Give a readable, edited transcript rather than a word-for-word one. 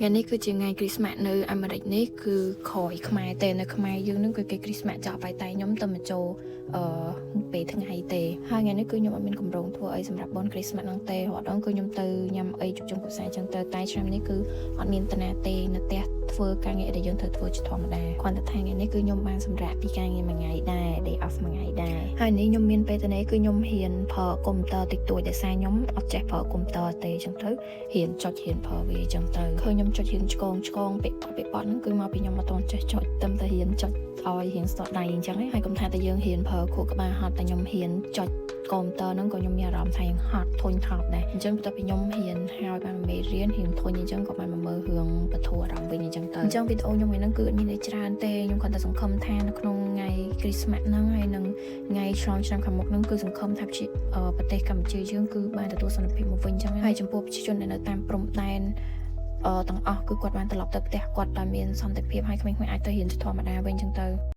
ថ្ងៃនេះគឺជាថ្ងៃគ្រីស្មាស់នៅអាមេរិកនេះគឺក្រោយខ្មែរទេនៅខ្មែរយើងនឹងគឺគេគ្រីស្មាស់ចប់ហើយតែខ្ញុំទៅមកចូលអឺពេលថ្ងៃទេហើយថ្ងៃនេះគឺខ្ញុំអត់មានកម្រងធ្វើអីសម្រាប់បុណ្យគ្រីស្មាស់ហ្នឹងទេរាល់ដងគឺខ្ញុំទៅញ៉ាំអីជួបជុំគ្រួសារអញ្ចឹងទៅតែឆ្នាំនេះគឺអត់មានតាណាទេនៅផ្ទះធ្វើការងារដែលយើងត្រូវធ្វើជាធម្មតាគ្រាន់តែថាថ្ងៃនេះគឺខ្ញុំបានសម្រាកពីការងារមួយថ្ងៃដែរ day off មួយថ្ងៃដែរហើយនេះខ្ញុំមានពេលតនេះគឺខ្ញុំហ៊ានប្រើកុំព្យូទ័រតិចតួចដោយសារខ្ញុំអត់ចេះប្រើកុំព្យូទ័រទេអញ្ចឹងទៅ រៀនចុចរៀនប្រើវាអញ្ចឹងទៅឃើញខ្ញុំចុចរៀនឆ្កងឆ្កងពាក្យពាក្យប៉ហ្នឹងគឺមកពីខ្ញុំអត់ទាន់ចេះចុចតែតែរៀនចុចឲ្យរៀនស្ទាត់ដៃអញ្ចឹងហើយកុំថាតែយើងរៀនប្រើខួរក្បាលហត់តែខ្ញុំរៀនចុចកុំព្យូទ័រហ្នឹងក៏ខ្ញុំមានអារម្មណ៍ថាយើងហត់ធុញថប់ដែរអញ្ចឹងបន្ទាប់ពីខ្ញុំរៀនហើយបានមួយមេរៀនរៀនធុញអញ្ចឹងក៏បានមកមើលរឿងបធូរអារម្មណ៍វិញអញ្ចឹងទៅអញ្ចឹងវីដេអូខ្ញុំថ្ងៃហ្នឹងគឺអត់មានអីច្រើនទេខ្ញុំគ្រាន់តែសង្ឃឹមថានៅក្នុងថ្ងៃគ្រីស្មាស់ហ្នឹងហើយនឹងថ្ងៃឆ្លងឆ្នាំខាងមុខហ្នឹងគឺសង្ឃឹមថាប្រទេសកម្ពុជាយើងគឺបានទទួលសន្តិភាពមកវិញអញ្ចឹងហើយចំពោះប្រជាជនដែលនៅតាមព្រំដែនអឺទាំងអស់គឺគាត់បានត្រឡប់ទៅផ្ទះគាត់ដោយមានសន្តិភាពហើយក្មេងៗអាចទៅរៀនជាធម្មតាវិញអញ្ចឹងទៅ។